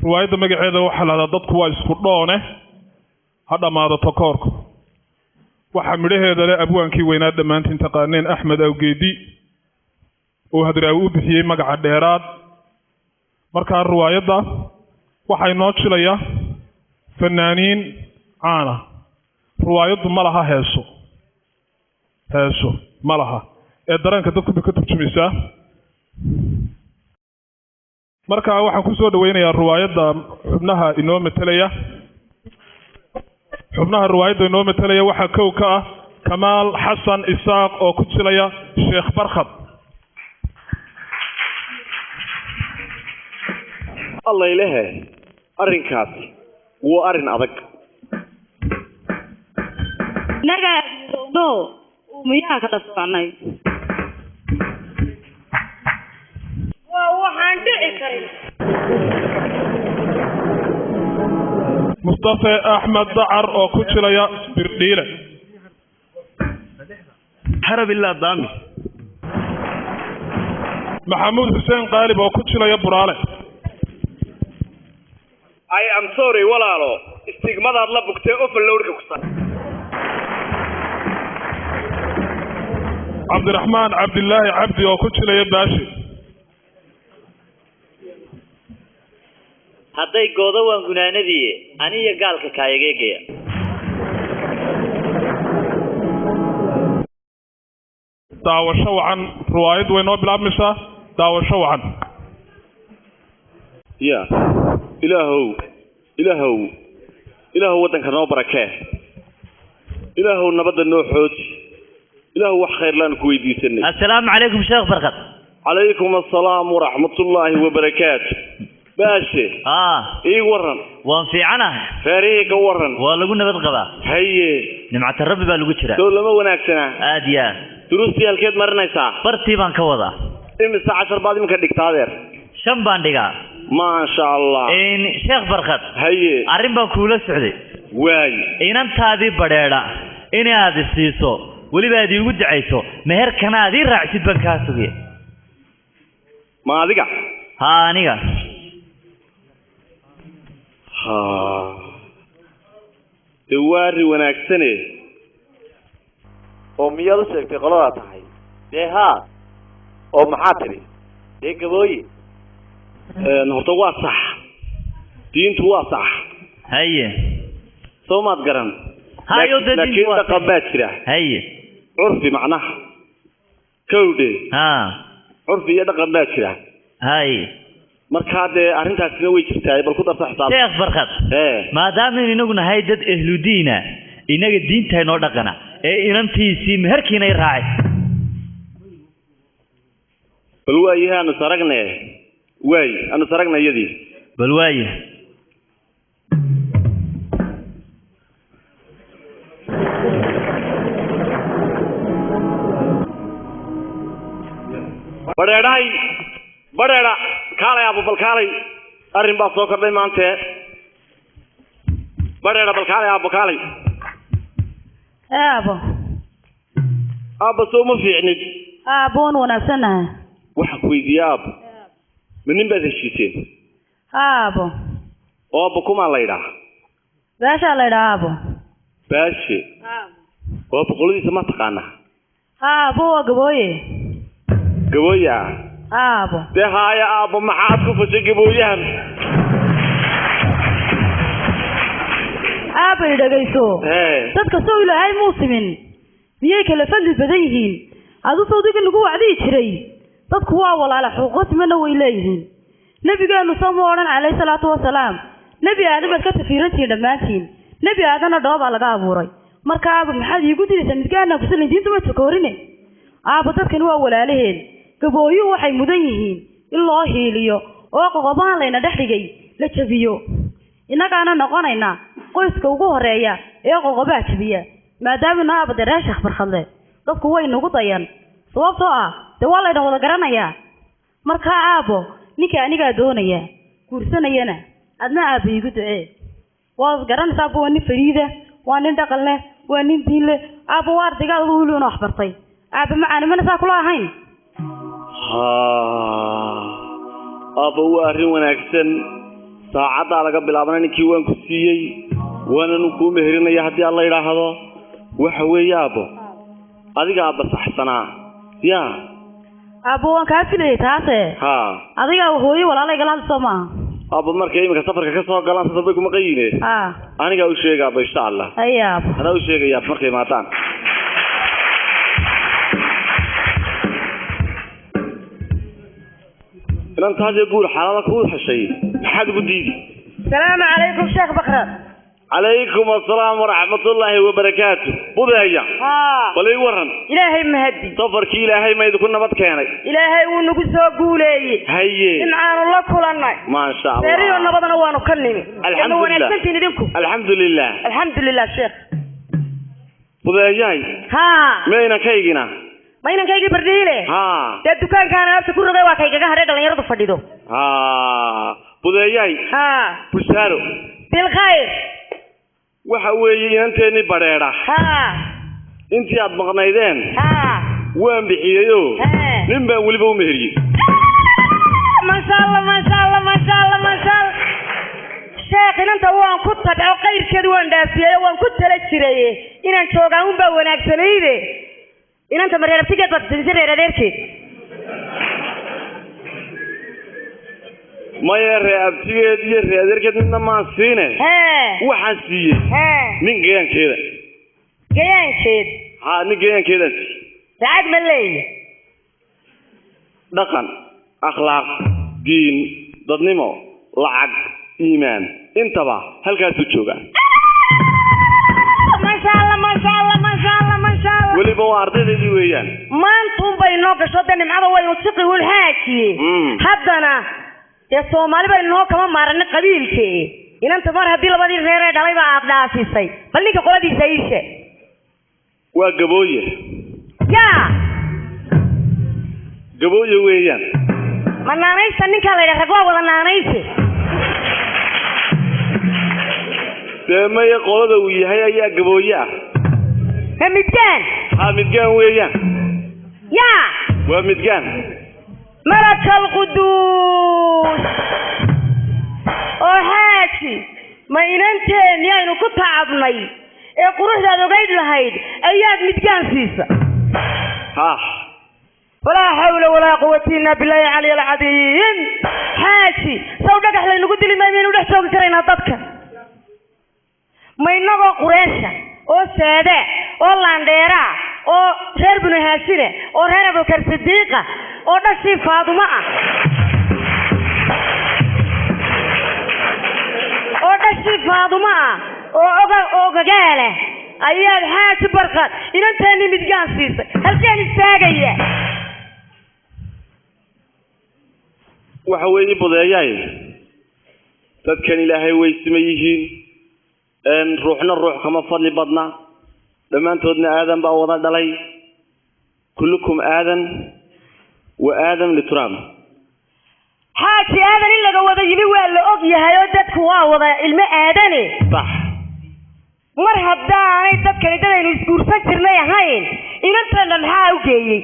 Riwaayadda magaceeda waxaa la dhahdaa Dadku Waa Isku Dhoone Ha Dhammaado Takoorku. Waxaa midhaheeda leh abwaankii weynaa dhammaantiin taqaaneen, Axmed Awgeedi, oo Hadraawi u bixiyey magaca Dheeraad. Markaa riwaayadda waxaa inoo jilaya fanaaniin caana. Riwaayaddu ma laha heeso, heeso ma laha, ee dareenka dadku bay ka turjumaysaa. Marka waxaan kusoo dhaweynayaa riwaayadda xubnaha inoo metelaya. Xubnaha riwaayadda inoo metelaya waxaa kow ka ah Kamaal Xasan Isaaq oo ku jilaya Sheekh Barkhad. Allaylehe, arrinkaasi waa arrin adag. Innagaa midowno, uumiyaha kala soconay. Waa waxaan dhici karin. Mustafe Axmed Dacar oo ku jilaya Birdhiile. Harab ilaa daami. Maxamuud Xuseen Qaalib oo ku jilaya Buraale. I am sorry walaalo, istigmadaad la bugtee overloadka ku sa. Cabdiraxmaan Cabdilaahi Cabdi oo ku jilaya Baashi. Hadday goodo waan gunaanadiye, aniyo gaalka kaayageegaya. Daawasho wacan, riwaayaddu way noo bilaabmaysaa. Daawasho wacan. Ya Ilaahow, Ilaahow, Ilaahow, waddanka noo barakee. Ilaahow, nabadda noo xooji. Ilaahow, wax khayr laan ku weydiisanay. Assalaamu calaykum, Sheekh Barkad. Calaykum assalaam waraxmatullaahi wabarakaatu, Baashe. Aa. Ii waran. Waan fiicanahay. Reerihii ka waran? Waa lagu nabad qabaa. Haye. Nimcata Rabbi baa lagu jiraa. Sow lama wanaagsanaa? Aad iyo aad. Duruustii halkeed marinaysaa? Bartii baan ka wadaa. Imise cashar baad iminka dhigtaa, adeer? 5 baan dhigaa. Maasha Allah. Sheekh Barkad. Haye. Arrin baan kuula socday. Waay. Inantaadii Badheedha inaad isiiso, weliba aad iigu ducayso, meherkana aad ii raacsid baan kaa sugaya. Ma adiga? Haa, aniga. Ha, dee waa arrin wanaagsane. Oo miyaad u sheegtay qoladaa tahay? Dee haa. Oo maxaa tidhi? Dee Gabooye. Horta waa sax, diintu waa sax. Haye. Soo maad garan? Hayo, dee diintu laakiin waa dhaqan baa jira. Haye. Curfi macnaha kowdhe. Haa. Curfi iyo dhaqan baa jira. Haye. Markaa dee arrintaasina way jirtaa, bal ku darta xisaab. Sheekh Barkad. Ee. Maadaama inagu nahay dad ehludiina, inaga diinta inoo dhaqana, ee inantiisii meherkiina i raacay. Bal waayahay, aanu saragne. Waay, aanu saragna iyadii. Bal waaye. Badheedhahay, Badheedha, kaalay aabo, bal kaalay. Arrin baa soo kordhay maante. Badheedha, bal kaalay aabo, kaalay. Aabo. Aabba, soo ma fiicnid? Aabo, waan wanaagsannahay. Waxaan ku weydiiyey aabbo, ma nin baad heshiiseen? Aabo. Oo aabba, kumaa la ydhaa? Baashaa la ydhaa, aabo. Baashe? Oo aabba, qoladiisa ma taqaanaa? Aabo, waa Gabooye. Gabooya? Aabo. Dee haaya aabbo, maxaad ku fashay gabooyahan? Aabay, dhegayso. Hee. Dadka sow Ilaahay muu simin? Miyay kala fadli badan yihiin? Adu sawdiga nagu wacdiyi jiray, dadku waa walaala, xuquuqo simana way leeyihiin. Nebigeenu soo ma odhan calayhi salaatu wasalaam, Nebi Aadan baad ka tafiirantihiin dhammaantiin, Nebi Aadanna dhoobaa laga abuuray? Marka aaba, maxaad iigu diraysaa midgaana kusalin? Diinta ma takoorine. Aaba, dadkani waa walaalaheen. Gabooyuhu waxay mudan yihiin in loo hiiliyo oo qoqobahan layna dhex dhigay la jabiyo. Innagaana noqonaynaa qoyska ugu horeeya ee qoqobaha jabiya, maadaama na aaba dee reer Sheekh Barkhadle dadku way nagu dayan, sababtoo ah dee waa layna wada garanayaa. Markaa aabo, ninka anigaa doonaya, guursanayana, adna aaba iigu ducee. Waad garanaysaa aabba, waa nin fariida, waa nin dhaqan leh, waa nin diin leh. Aabba, waa ardaygaada weliuna wax bartay. Aabba macaani, mana saa kula ahayn? Ha aabba, waa arrin wanaagsan. Saacaddaa laga bilaabana ninkii waan ku siiyey, waananu kuu meherinaya haddii alla yidhaahdo. Waxa weeye aabbo, adiga aabba saxsanaa yaa. Aabbo waan kaa filayay taase. Haa, adiga hooyo walaala igala hadli soo maaha. Aabbo markay iminka safarka ka soo galaan safar bay kuma qayiine. Haa, anigaa u sheega aabba, insha allah. Haya aabbo. Anaa u sheegaya markay imaataan. Inantaasee guur xalaala kuu heshay, maxaad ugu diidi? Salaamu calaykum, Sheekh Bakrar. Calaykum assalaam waraxmatullaahi wabarakaatu, budeeya. Haa. Bal ii waran. Ilaahay mahadi. Safarkii ilaahay ma idinku nabad keenay? Ilaahay wuu nagu soo guuleeyey. Haye. Nimcaanu la kulannay. Maasha allah. Reeriyo nabadana waanu ka nimi. Alxamdulilah. Ma wanaagsantiin idinku? Alxamdulilah. Alxamdulilah, sheekh. Budeeyahay. Haa. Mayna kaygina? Ma inankaygii bardhiile? Haa. Dee dukaankaana alaabta ku rogay, waa kaygaga hadhay dhalinyaradu fadhido. Haa, budeeyahay. Haa. Bushaaro. Bilkhayr. Waxa weeye inanteennii badheedha. Haa. Intii aad maqnaydeen Haa. waan bixiyeyo, Hee. nin baan weliba u meheriyey. Maasha allah, maasha allah, maasha allah, maasha allah. Sheekh, inanta waan ku tabco, qayrkeed waan dhaafiyey, waan ku tala jiray inaan joogaa unbaa wanaagsanayde. Inanta ma reer abtigeed baad siisay, reer adeerkeed? Maya, ree abtigeed iyo ree adeerkeed midna maan siine. Hee. Waxaan siiyey Hee. nin gayaankeeda. Gayaankeed? Haa, nin gayaankeedaan siiyey. Lacag ma leeyi? Dhaqan, akhlaaq, diin, dadnimo, lacag, iimaan, intaba halkaasuu joogaa. Maasha allah, maasha allah, maasha allah, maasha allah. Weliba waa ardaydaydii weeyaan. Maantuun bay noo gasho, dee nimcada waynu siqi hulxaajiye. Haddana dee soomaali baynu noo kama maaranay qabiilke. Inanta mar haddii labadii reer ee dhalay baa aad dhaafisay, bal ninka qoladiisa iishe. Waa gabooye. Yaa. Gabooye weeyaan. Ma naanaysta ninkaa la yidhaha? Rag waa wada naanayse. Dee maya, qolada uu yahay ayaa gabooye ah. Ma midgaan? Haa, midgaan weeyaan. Yaa. Waa midgaan. Malaka alquduus oo xaaji, ma inanteennii aynu ku tacabnay ee quruxdaad ogayd lahayd ayaad midgaan siisa? Haa. Walaa xawla walaa quwata illa billahi cali alcadiim. Xaaji, saw dhagax laynagu dili maayo? Maynu dhex joogi karaynaa dadka? Ma inagoo qureesha oo saada oo laandheeraa oo reer binu haashine oo reer Abubakar Sidiiqa oo dhashii Faadumo ah oo dhashii Faadumo ah oo oga ogagaala ayaad, xaaji Barqaad, inanteennii midgaan siisay? Halkeen istaagaya? Waxa weeye budeeyahay, dadkan ilaahay way sima yihiin, ruuxna ruux kama fadli badna, dhammaantoodna aadan baa wada dhalay. Kullukum aadan wa aadam lituraab. Xaaji, aadan in laga wada yimi waa la og yahay, oo dadku waa wada ilmo aadane. Sax. Mar haddaanay dadkani dadaynu isguursan jirnay ahayn, inanteenna maxaa u geeyey?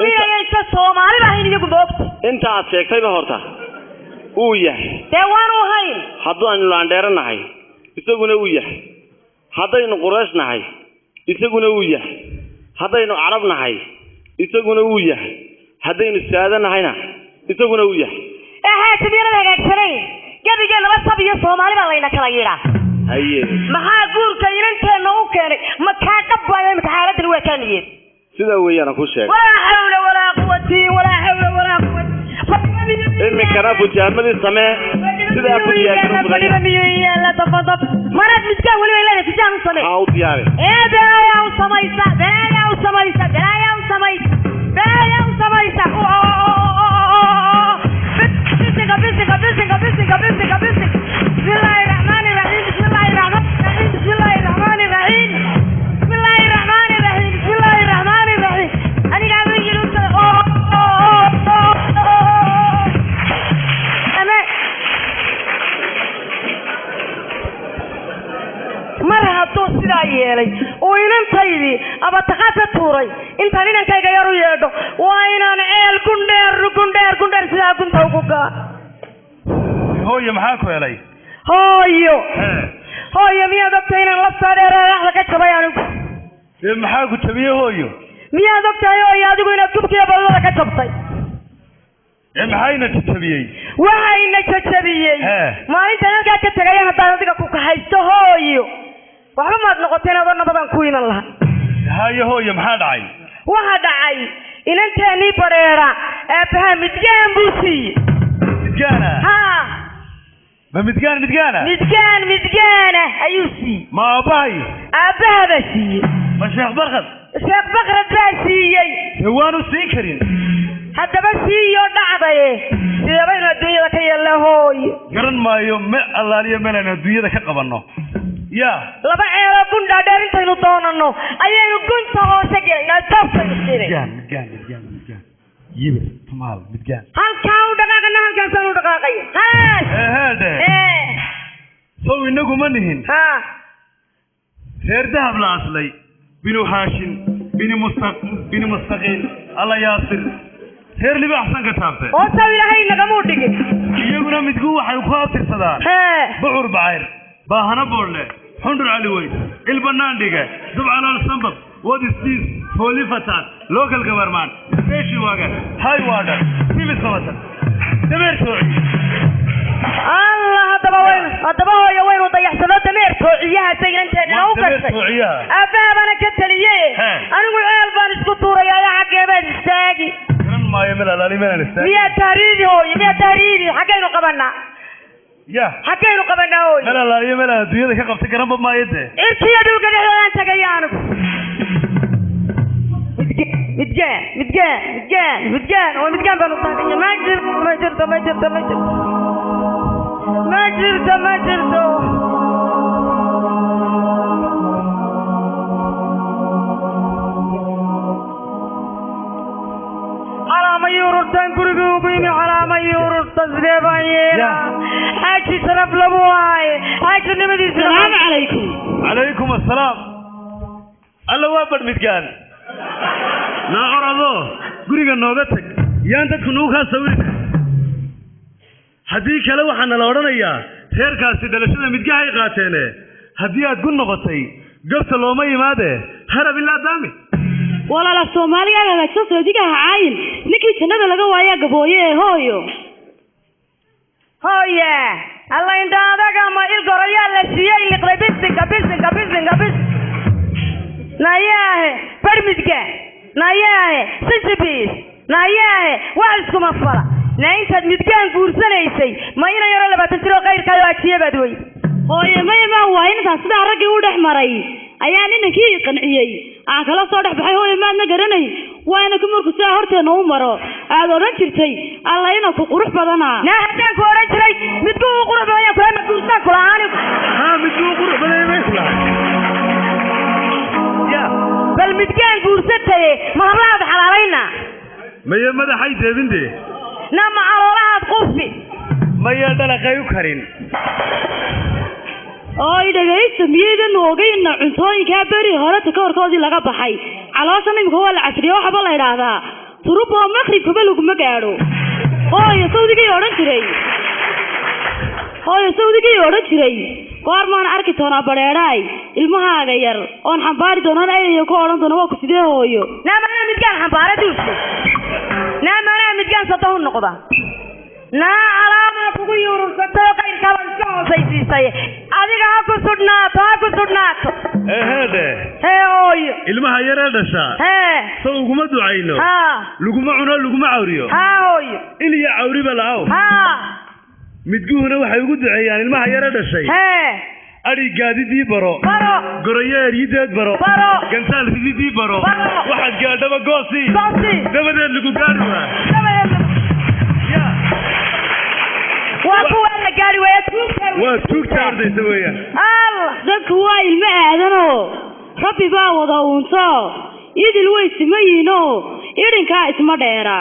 Inayaysa soomaaliba ahayn iyagu, ma ogta? Inta aad sheegtayba horta uu yahay. Dee waanu ahayn. Hadduu aynu laandheero nahay, isaguna uu yahay. Haddaynu quraysh nahay, isaguna uu yahay. Haddaynu carab nahay, isaguna uu yahay. Haddaynu saado nahayna, isaguna uu yahay. Ee xaaji, miyaanad hagaagsanayn? Gebigeennaba sab iyo soomaali baa layna kala yidhaa. Haye. Maxaa guurka inanteenna u keenay? Ma kaa dhab waayo imika? Xaaladani waa kaa niyeed. Sidaa weeyaan aan ku sheegay. Walaa xawla walaa quwati, walaa xawla walaa quwata. Iminkana fujaamadii samee, sidaa ku diyaargarow. Fadhiba miyuu yaalla? Dafadaf maraad midkaan weliba leedahay, fijaan u samee. Haa, u diyaari. Ee balaayaa u samaysa, balaayaa u samaysa, balaayaa u samaysa, balaayaa u samaysa. Bisinka, bisinka, bisinka, bisinka, bisinka, bisinka. Bismillaahi raxmaani raxiim, bismillaahi raxmaani raxiim, bismillaahi raxmaani raxiim, bismillaahi raxmaani raxiim, bismillaahi raxmaani raxiim. Anigaa yiri oo ama mar hadduu sidaa yeelay uu inantaydii abataqaasa tuuray, intaan inankayga yar u yeedho waa inaan ceel gundheer gundheer gundheer sidaa gunta ugu gaa. Hooyo, maxaa ku helay? Hooyo, hooyo, miyaad ogtahay inaan laftaa dheer dhexda ka jabay anigu? Dee maxaa ku jabiyey, hooyo? Miyaad ogtahay, hooyo, adigu inaad gubkiiyo badlada ka jabtay? Ee maxayna jajabiyey? Waxayna jajabiyey maalintaan halkaa ka tegaya. Haddaan adiga ku kahaysto, hooyo, waxba maad noqoteen, adoo nabadaan ku iman laha. Haye hooyo, maxaa dhacay? Waxa dhacay, inanteenii badheera aabbaha midgaan buu siiyey. Midgaana? Haa. Ma midgaan midgaana? Midgaan midgaana ayuu siiyey. Ma aabbahay? Aabbaha baa siiyey. Ma Sheekh Barkad? Sheekh Bakrad baa siiyey. Dee waanu siin karin. Haddaba siiyo dhacdaye, sidee baynu adduunyada ka yeelna, hooyo? Garan maayo me allaaliyo meel aynu adduunyada ka qabanno ya. Laba ceeloo gun dhaadheer intaynu doonano ayaynu gunta hoose gelaynaa, toobkaynu siinay. Midgaan midgaan midgaan midgaan, yibir tumaal midgaan. Halkaa u dhaqaaqana, halkaasaan u dhaqaaqaya haas. Eheede. Ee. Sow inagu ma nihin ha reer Dahab la aslay, binu Haashin bini Musta bini Mustaqiil Alla Yaasir, reer Libaaxsan ka taabte? Oo saw Ilaahay nagamuu dhigin. Iyaguna midgu waxay ku abtirsadaan hee Bucur Bacayr, Baahana Boodhle, Xundhur Cali Weyn, Ilbanaan Dhige, Dubcalaal Sambab, Wadistiis, Foolifataan, local government, station wagon, high water, civil samatan, dameer sooci. Allah, haddaba waynu, haddaba hooyo, waynu dayaxsano. Dameer toociyahaasa inanteennina u Dameer gashay. Toociyaha. Aabbaha baana ka taliye. Hee. Anigu ceel baan isku tuurayaa, xaggee baan istaagi? Garan maayo meel alaali meelaan istaag. Miyaa tahriidi, hooyo? Miyaa tahriidi? Xaggaynu qabanaa? Ya. Xaggaynu qabanaa, hooyo? Meel alaaliyo meelaan adduunyada ka qabtay garanba maayo dee. Cirkiyo dhulka dhexdoodaan tagaya anigu. Midgaan midgaan midgaan midgaan oo midgaan baan u taagaya. Ma jirto, ma jirto, ma jirto, ma jirto, ma jirto, ma jirto. Calaama yuururtaan gurigii ugu yimi, calaama yuururta. Sidee baan yeelaa? Xaaji sharaf lagu waaye xaajinimadiisa. Salaamu calaykum. Calaykum assalaam. Alla waa badh midgaan naa oradoo guriga nooga tag, yaan dadku nagu kaa sawirina. Haddii kale waxaa nala odhanayaa reerkaasi dhalashada midgahay qaateene. Haddii aad gun noqotay, gabta looma yimaade, harab ilaa daami. Walaala, Soomaaliga hagaagsan, soodigaha caayin. Ninkii jannada laga waayaa gabooye ee, hooyo. Hooye, alla indha adaga ma ilgorayaa la siiyey liqday. Bisinka, bisinka, bisinka, bis. Nayaahe barmidga, nayaahe sisibis, nayaahe wax iskuma fala. Na intaad midgaan guursanaysay, ma ina yaro 20 jir oo kayrkaayo ajiye baad wey? Hooye, maya, maan waayin. Intaan sidaa raggii u dhex maray ayaa ninankii i qanciyey aan kala soo dhex baxay. Hooyo, maadna garanay waa inanku markuu sidaa horteena u maro aad odhan jirtay, "Alla inanku qurux badanaa." Naa haddaan ku odhan jiray midku uu qurux badan yaa kula ma guursaan kula anigu? Haa, midguu qurux badan bay kulahay ya. Bal midgaan guursataye, ma hablahaad xalaalayna? Maye, madaxay deebinde. Na ma caloolahaad qufi? Maya, dhalaqay u karin. Oo i dhegaysta, miyaydan ogeyna cuntooyinkaa beri hore takoorkoodii laga baxay? Calooshan imika waa la casriye, waxba la idhaahdaa turub oo maqribkaba laguma gaadho. Hooyo, sawdigii odhan jiray, hooyo, sawdigii odhan jiray, "Goor maan arki doonaa badheedhaay ilmahaaga yar oon xambaari doonaan ayayo ku odhan doona"? Waa ku sidee, hooyo? Naa manaa midgaan xambaara duulka? Naa manaa midgaan sodohu noqda? Naa calaamaa kugu yuurursatay oo qayrkaabaad iska hoosaysiisay. Adiga ha ku sudhnaato, ha ku sudhnaato. Eheedhe. Hee, hooyo. Ilmaha yaree dhashaa hee sow uguma ducayno haa laguma cuno, laguma cawriyo? Haa, hooyo. Il iyo cawriba la'aw. Haa. Midguhuna waxay ugu duceeyaan ilmaha yare dhashay hee adhi gaadidii baro, baro, goroyo eryideed baro, baro, gantaal rididii baro, baro, waxaad gaadhaba goosi, goosi, dabadeed lagu gaari waa. Dabadeed ya. Waa kuwa la gaari waaya, tuugta. Waa tuugta ordaysa weeyaan. Allah. Dadku waa ilmo aadanoo Rabbi baa wada uunto, idil way simayiinoo idhinkaa isma dheera.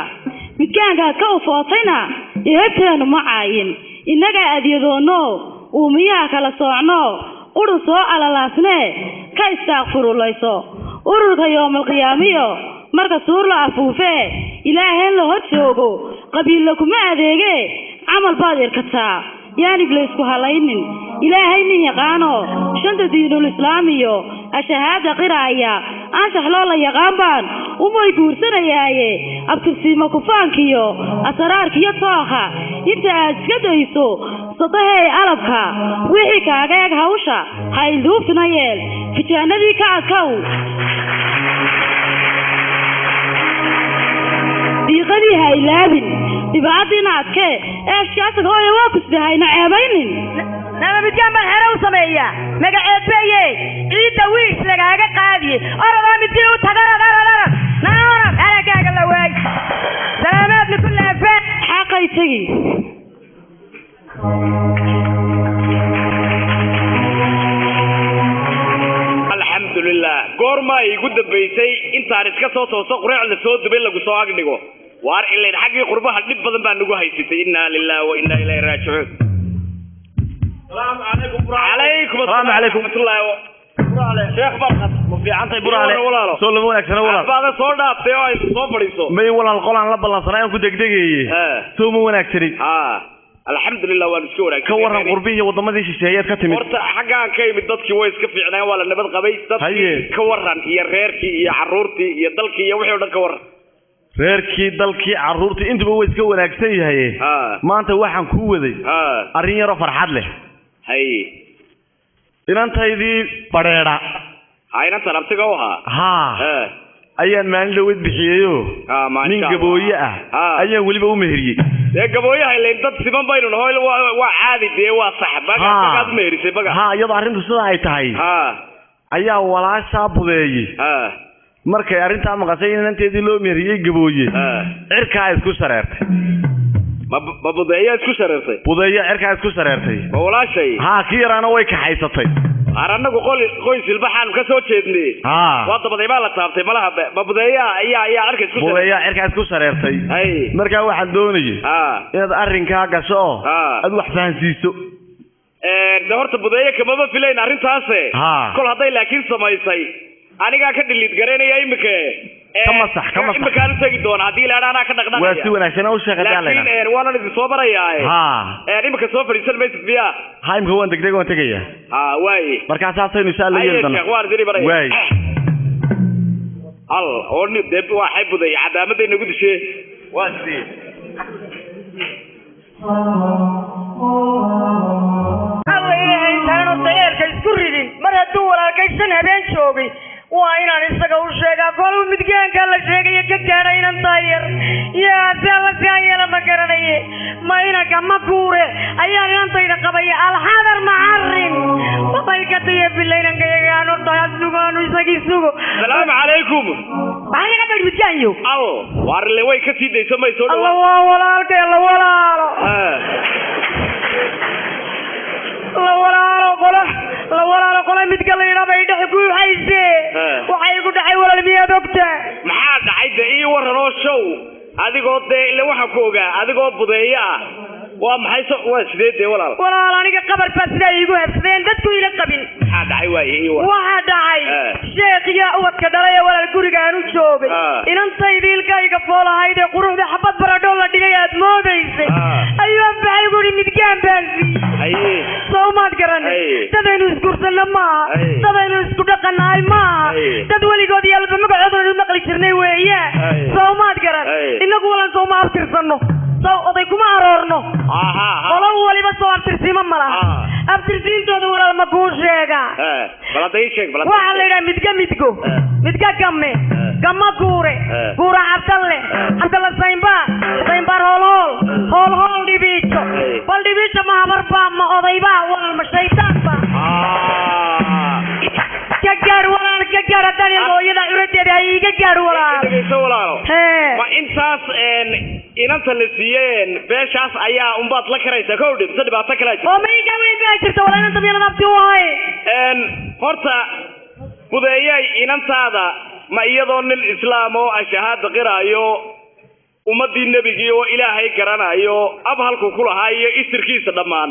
Midgaankaad ka ufootayna ehebteennu ma caayin. Innagaa adyadoonno, uumiyaha kala soocno, qurun soo alalaasnee ka istaaqfurulayso. Ururka yoomalqiyaamiyo marka suur la afuufee Ilaaheen la hor joogo, qabiilla kuma adeegee, camal baad irkataa. Yaan iblaysku halaynin. Ilaahay nin yaqaano shanta diinul islaam iyo ashahaada qiraaya anshax loo la yaqaan baan umay guursanayaaye. Abtirsiima kufaankiyo asaraarkiyo tooha inta aad iska dayso sadahey alabka wixii kaaga eg hawsha ha ilduufina yeel fijaanadii ka adkow diiqadii ha ilaabin dhibaadiina adkee eeshkaasag hooya waa kusdahayna ceebaynin. Nama midgaan baan xero u sameeyaa magaceedbaye ciidda wiis lagaaga qaadiye orodaa midgii u tag orod orod orod naa orod halagaaga la waay salaamaad likulli afaan xaqay tegi. Alxamdulilah, goormaa iigu dambaysay intaan iska soo tooso qureec la soo dubay lagu soo agdhigo? Waar ilayn xaggii qurbaha dhib badan baa nagu haysatay. Inna lillahi wa inna ilayhi raajicuun. Calaykum Salaamu calaykum. Raxmatullaahi sheekh Barkad. Ma fiicantahay Buraale? Walaalo. Soo lama wanaagsana walaal. Baada soo dhaaftay oo ay soo fadhiiso. May walaal, qolaan la ballansanay aan ku degdegaye. Soo ma wanaagsanay? Ha, alxamdulilah, waan iska wanaagsan. Ka waran qurbihii iyo wadamadii shisheeyeed ka timid? Horta xaggaan ka imid dadkii way iska fiicnaan, waa la nabad qabay dadkii. Haye. Ka waran iyo reerkii iyo carruurtii iyo dalkii iyo wixii oo dhan ka waran? Reerkii, dalkii, carruurtii intuba way iska wanaagsan yahay. Maanta waxaan kuu waday arrin yaroo farxad leh. Haye. Inantaydii badheedha. Ha, inantan abtiga u ahaa? Haa, ayaan maalin dhaweyd bixiyeyo maasha nin Allah. gabooye ah ayaan weliba u meheriyey. Dee gabooyaha ilayn dad siman baynu naho, waa caadi, dee waa sax. Baga bagaad u meherisay baga? Haa, iyadoo arrintu sidaa ay tahay ayaa walaashaa budeeyey markay arrintaa maqashay in inanteedii loo meheriyey gabooye, cirkaa isku shareertay. Ma budeeyaa isku shareertay? Budeeya cirkaa isku shareertay. Ma walaashay? Haa, kii yaraana way kaxaysatay. Ar annagu qol qoys ilbaxaanu ka soo jeednay. Waa dabaday baa la taabtay malaha. Ma budeeyaa ayaa cirka isku shareertay? Budeeyaa cirkaa isku shareertay. Hay. Markaa waxaan doonayay inaad arrinkaa gasho oo aad wax fahansiiso. De horta budeeyo kamaba filayn arrintaase. Kol hadday laakiin samaysay, anigaa ka dhiliid garaynaya imika. Ka masax, ka masax. Imikaan u tegi doona haddii la idhaa anaa ka waa dhaqdhaqaya. Si wanaagsan u sheegataa laakiin laydhaa. Waanan idin soo barayaa. Imika soo fadhiisan maysid miya? Haa, imika waan degdeg waan tegaya. Ha, waaye. Markaa saasaynu insha alla Haye yeeli doonaa. Sheekh, waan idin baraya. Waay. Al oo ni dee waxay buday cadaamaday nagu dishee, waa sidee? Alla ilaahay, intaanu dayeelka isku ridin mar hadduu walaalkay 5 habeen joogay, waa inaan isaga u sheegaa koluu midgaanka la sheegayo ka gaadha inan taayar yaa si alla si aan yeela ma garanaye. Ma inanka ma guure ayaan inantayda qabaya alxadar macarin babay ka taye bila inankayagaanu tahay sugaanu isagii sugo. Salaamu calaykum. Maxaa naga baydh midgaanyo? Al waarile way ka sii dayso may soo Alla dhawaa. waa walaalkay, alla walaalo, la walaalo qola, la walaalo qola midka la yidhaa bay dhex guuxayse. Waxay igu dhacay walaal miyaad ogtaa? Maxaa dhacay? De ii waran oo show adigoo dee ila waxaan ku ogaa adigoo budeeyo ah, waa maxay so waa sidee dee walaal? Walaal, aniga qabar baa sidaa iigu habsadeen dadku ila qabin. Maxaa dhacay waaye? Ii waran. Waxaa dhacay sheekhiyaa ubadka dhalay ee walaal gurigaan u joogay inantaydi ilkayga foolahayd ee quruxda xabad baradhoo la dhigay aad moodaysay ayuu afbaxay guri midgaan baan siiyey. Haye. Soo maad garanay? Haye. Dadaynu isguursanno maaha. Haye. Dadaynu isku dhaqannahay maaha. Haye. Dad weligood iyo alba magacoodanu maqli jirnay weeyaan. Haye. Soo maad garan? Haye. Innagu walan sooma abtirsanno, sow oday kuma aroorno? Aha. Qolo waliba soo abtirsiimo ma laha. Abtirsiintooda walaal ma kuu sheegaa? Bal hadda ii sheeg, bal hadda. Waxaa la yidhaha midga midgo, midga gamme, gamma guure, guura Cabdalle, Cabdalle saymbaar, saymbaar hoolhool, hoolhool dhibiijo. Bal dhibiijo ma habarbaa, ma odaybaa walaal, ma shaydaanba? Ka gaar walaal, ka gaar haddaan yar hooyada curadeeda ha iiga gaar walaal. Dhegeyso walaalo. Hee. Ma intaas inanta la siiyeen beeshaas ayaa unbaad la karaysaa kow dhib mise dhibaato kalaa jirta? Oo ma iiga weyn baa jirta walaal, inanta miyalan abti u ahay? Horta budeeyay inantaada ma iyadoo nin islaam oo ashahaada qiraayo, ummadii nebigii oo ilaahay garanayo, ab halkuu ku lahaa iyo isirkiisa dhammaan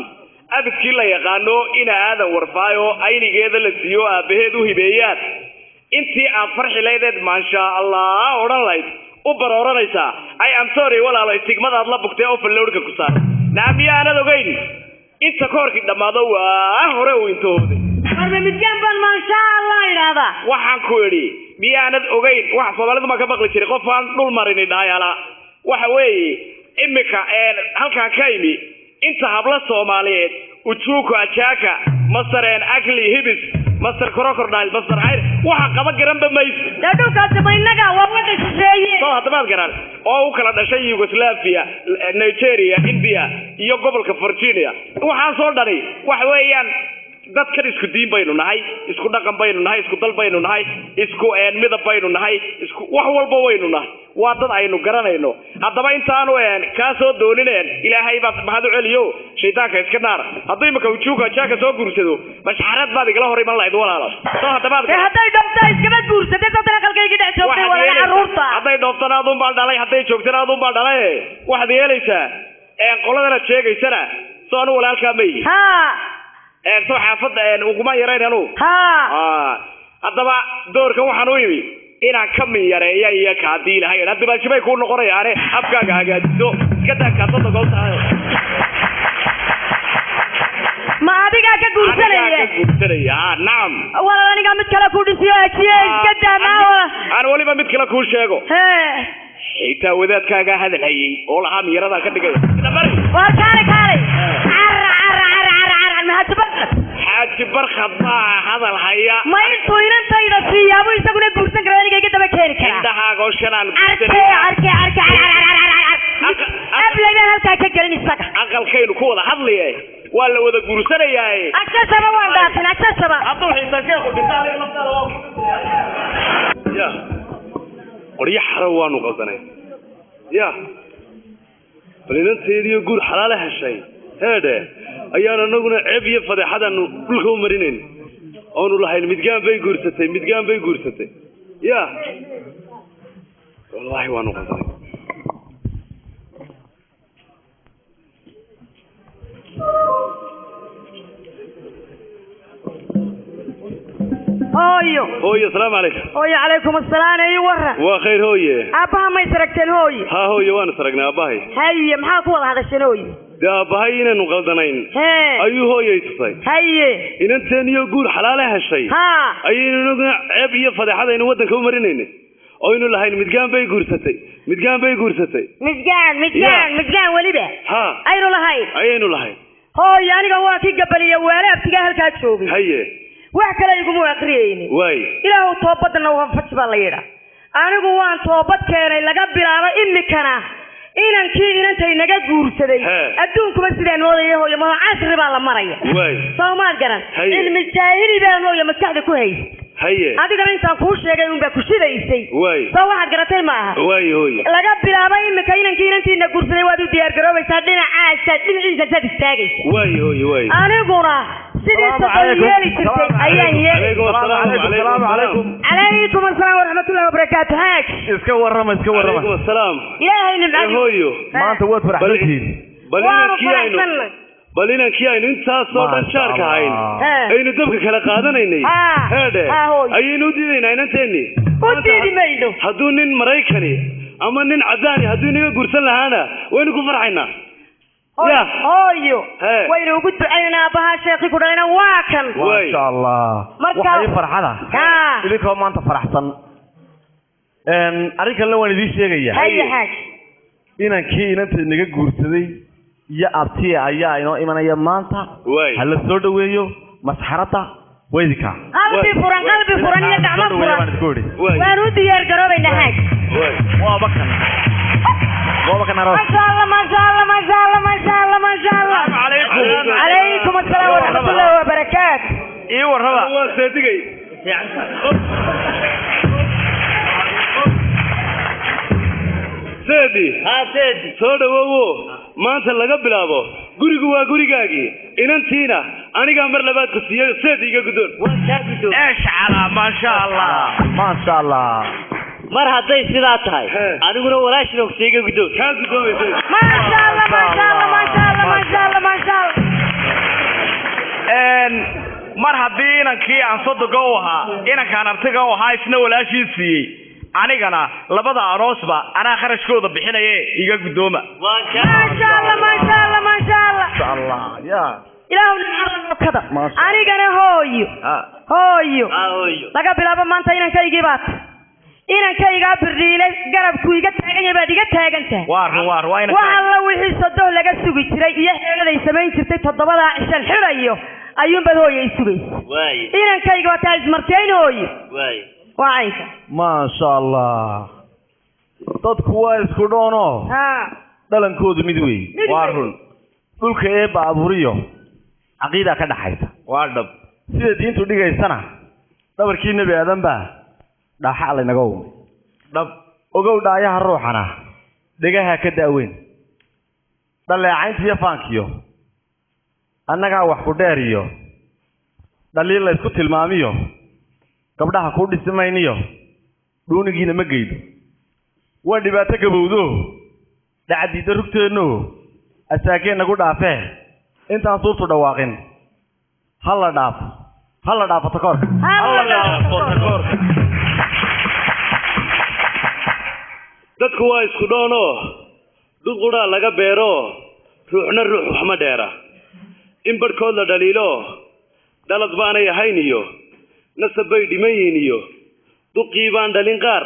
abidkii la yaqaano ina aadan warfaayo aynigeeda la siiyo aabbaheed u hibeeyaan, intii aad farxi laydeed maasha Allah odhan lahayd u barooranaysaa? I am sorry walaalo, istigmadaad la bugtay oo fallowdhka ku saar. Naa miyaanad ogeyn Inta koorkii dhammaado waa hore uu intooday. Warba midgaan baan maasha Allah idhaahdaa. Waxaan ku idhi miyaanad ogeyn waxa Soomaalidu ma ka maqli jiray qof aan dhul marini dhaayala. Waxa weeye imika halkaan ka imi inta habla Soomaaliyeed ujuuku ajaaka masareen akli hibis masar crocodile masar ayr waxa qaba garanba mayso. Dhadhowkaasi ma innaga waa waddan shisheeye. Soo haddamaad garan oo u kala dhashay Yugoslavia, Nigeria, India iyo gobolka Virginia. Waxaan soo dhani waxa weeyaan dadkan isku diin baynu nahay, isku dhaqan baynu nahay, isku dal baynu nahay, isku midab baynu nahay, isku wax walba waynu nahay. Waa dad aynu garanayno. Haddaba intaanu kaa soo doonineen Ilaahay baad mahad u celiyo shaydaanka iska naar. Hadduu imika ujuuga jaaka soo guursado mashxarad baad igala hor iman lahayd walaalo. Soo haddamaad Dee hadday dhooftaa iskama guursatay dadana qalkayga dhex joogtay walaala carruurta. Hadday dhooftana aduun baa dhalay, hadday joogtana aduun baa dhalay. Waxaad yeelaysaa qoladana sheegaysana soo anu walaalkaa ma yihi. Haa. Soo xaafadda uguma yarayn anuu. Haa. Haddaba doorkan waxaan u imi inaan ka min yareeya iyo ka haddii Ilaahay idhaa dibaashibay kuu noqonayaane afkaaga hagaajiso iska daa kaasada gooltahay. Ma adigaa ka guursanaya? Anigaa ka guursanaya, haa nacam. Walaal anigaa mid kale ku dhisiyo ajiye iska daa maa wala. Aan weliba mid kale kuu sheego. Hee. Xitaa wadaadkaagaa hadal hayay oo lahaa miyaradaa ka dhigaya. Waar kaalay kaalay. Cara cara cara cara cara maxaa barkad? Xaaji barkad baa hadal haya. Ma intuu inantayda siiyaabuu isaguna guursan karaa aniga iga daba keeni karaa. Indhahaaga oo shanaan guursanaya. Arke arke arke car car car car car. Ablay baan halkaa ka gelin isaga. Aqalkaynu ku wada hadlaye waa la wada guursanayaaye. Agsasaba waan dhaafin agsasaba. Hadduu xitaa sheekhu dhinta adiga laftaada waa. Ya qoryo xaro waanu qaldanay. Ya bal inanteediyo guur xalaale heshay heedhe ayaan anaguna ceeb iyo fadeexadaanu dhulka u marinayn oonu lahayn midgaan bay guursatay, midgaan bay guursatay. Ya wallaahi waanu qaldanay. Hooyo. Hooyo asalaamu calaykum. Hooyo calaykum assalaam ii warran. Waa khayr hooye. Aabbaha ma is aragteen hooyo? Haa hooye waan is aragnay aabbahay. Haye maxaa ku wada hadasheen hooyo? Dee aabbahay inaynu qaldanayn ayuu hooyay tusay. Haye. Inanteeniyo guur xalaale heshay. Haa. Ayaynu inaguna ceeb iyo fadeexadaynu waddanka u marinayna oynu lahayn midgaan bay guursatay, midgaan bay guursatay. Midgaan midgaan midgaan weliba. Haa. Aynu lahayn. Ayaynu lahayn. Hooyo aniga waa kii gabaliya waale abtigaa halkaa joogay. Haye. Wax kale iguma aqriyeynin. Waay. Ilaahu toobadna waafaj baa la yidhaa. Anigu waan toobad keenay laga bilaabo imikana inankii inantay naga guursaday adduunkuba sidaan moodaya hooyo ma casri baa la maraya. Waay. Soomaad garan. Cilmi jaahili baan hooyo maskaxda ku hayay. Haye. Adigana intaan kuu sheegay unbaa ku shidaysay. Waay. Soo waxaad garatay maaha. Waay hooyo. Laga bilaabo imika inankii inantiina guursaday waad u diyaar garoobaysaa dhinacaasaad dhinaciisaasaad istaagaysa. Waay hooyo waay. Aniguna sidii soqol yeeli jirtay ayaan yeeli. Calaykum assalaam waraxmatullahi wabarakaatu. Haaj. Iska warrama iska warrama. Calaykum assalaam. Ilaahay nimcadiisa. Hooyo. Maanta waad faraxsantihiin. Bal inankii aynu intaasoo dhan jaarka ahayn aynu dabka kala qaadanaynay heedhe ayaynu u diidaynaa inanteennii. U diidi mayno. Hadduu nin Maraykani ama nin caddaani hadduu inaga guursan lahaana waynu ku farxaynaa. Hooyo waynu ugu ducaynaynaa aabbahaa sheekhi ku dhalayna waa kan. Maasha Allah. Waxaa ii farxada idinkoo maanta faraxsan. Arrin kalena waan idiin sheegayaa. Haye xaaj. Inankii inanta inaga guursaday iyo abtiya ayaa inoo imanaya maanta. Ha la soo dhaweeyo masxarada waydinka. Qalbi furan qalbi furan iyo gacmo furan. Waan u diyaar garoobaynaa xaaj. Waaba kan. Waaba kan aroos. Maasha Allah maasha Allah maasha Allah maasha Allah maasha Allah. Calaykum assalaam waraxmatullahi wabarakaatu. Ii warraba. Waa seedigay. Seedi. Haa seedi. Soo dhawoowo. Maanta laga bilaabo gurigu waa gurigaagii inantiina anigaa mar labaad ku siiyay seedi iga guddoon. Waan kaa guddoon. Eesh calaa maasha Allah. Maasha Allah. Mar hadday sidaa tahay aniguna walaashin ogsa iga guddoon. Kaa guddoomaysa. Maasha Allah maasha Allah maasha Allah maasha Allah maasha Allah. Mar haddii inankii aan sodoga u ahaa inankaan artiga u ahaa isna walaashii siiyey anigana labada aroosba anaa kharashkooda bixinaye iga guddooma. Maasha Allah maasha Allah maasha Allah. Maasha Allah ya Ilaahu nimcada anigana hooyo hooyo laga bilaabo maanta inankaygii baad inankaygaa birdiilay garabku iga taagan yahay baad iga taagan tahay waar waar waa ina waxa la wixii sodoh laga sugi jiray iyo xeeladay samayn jirtay 7 cishan xirayo ayuun bad hooyo i sugaysa waay inankayga waa taas marteen hooyo waay waa ayka maasha Allah dadku waa isku dhoono dhalankoodu mid weey waa run dhulka ee baabuuriyo caqiida ka dhaxaysa waa dhab sida diintu dhigaysana dhabarkii nabi aadan baa dhaxa la inaga uumay dhab ogow dhaayaha ruuxana dhegaha ka daaweyn dhaleecaynta iyo faankiyo annagaa wax ku dheer iyo dhaliil la isku tilmaamiyo gabdhaha ku dhisimayniyo dhuunigiina ma geydo waa dhibaato gabowdo dhacdiida rugteenno asaakeen nagu dhaafee intaan suurtu dhawaaqin ha la dhaafo ha la dhaafo takoorka ha la dhaafo takoorka dadku waa isku dhoono dhulquraa laga beero ruuxna ruux wax ma dheera in barhkood la dhaliilo dhalad baanay ahayn iyo nasab bay dhiman yihiin iyo duqii baan dhalin qaar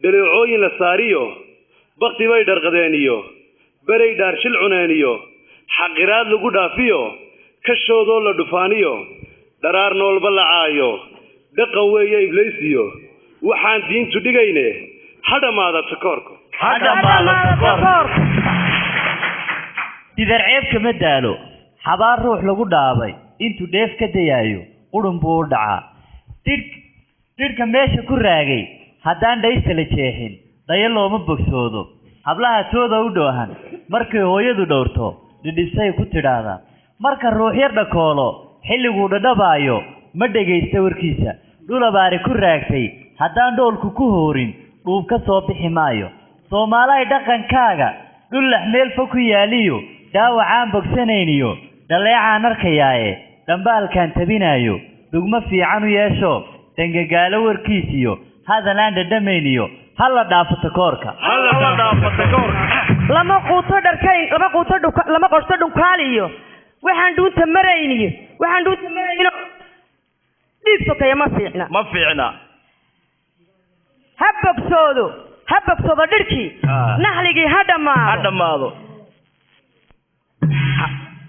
dhaleecooyin la saariyo bakti bay dharqadeen iyo beray dhaarshil cuneen iyo xaqiraad lagu dhaafiyo kashoodoo la dhufaaniyo dharaar noolba la caayo dhaqan weeye iblaysiyo waxaan diintu dhigayne ha dhammaada takoorku ha dhammaada takoorku sidar ceeb kama daalo xabaar ruux lagu dhaabay intuu dheef ka dayaayo qurun buu u dhacaa dhidhka meesha ku raagay haddaan dhaysta la jeexin dayo looma bogsoodo hablaha tooda u dhoohan markay hooyadu dhowrto dhidhisay ku tidhaahdaa marka ruux yar dhakoolo xilliguu dhadhabaayo ma dhegaysta warkiisa dhulabaari ku raagtay haddaan dhoolku ku hoorin dhuub ka soo bixi maayo Soomaalahay dhaqankaaga dhullax meel fog ku yaaliyo dhaawacaan bogsanayniyo dhaleecaan arkayaaye dhambaalkaan tabinaayo dhugmo fiican u yeesho dangagaalo warkiisiyo hadalaan dhadhamayniyo ha la dhaafo takoorka ha la dhaafo takoorka lama quuto dharkayn lama quuto dhuka lama qorto dhunkaaliyo waxaan dhuunta marayniyo waxaan dhuunta marayno dhiig sokeeya ma fiicna ma fiicna ha bogsoodo ha bogsoodo dhirkii naxligii ha dhammaado ha dhammaado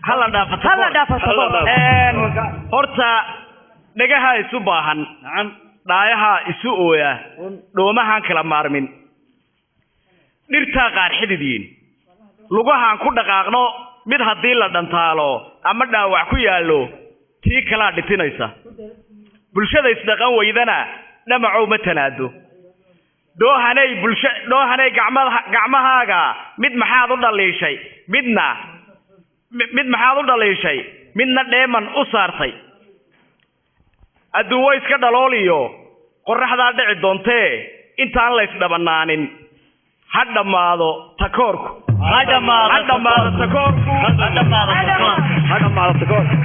ha la dhaafo ha la dhaafo takoorka horta dhagaha isu baahan dhaayaha isu ooya dhoomahaan kala maarmin dhirtaa qaar xididiin lugahaan ku dhaqaaqno mid haddii la dhantaalo ama dhaawac ku yaallo tii kalaa dhitinaysa bulshada isdhaqan weydana dhamacow ma tanaado dhoohanay bulsha dhoohanay gacmahaaga mid maxaad u dhaliishay midna mid maxaad u dhaliishay midna dheeman u saartay adduun way iska dhalooliyo qorraxdaa dhici doontee intaan la isdhabanaanin ha dhammaado takoorku ha dhammaado takoorku ha dhammaado takoorku.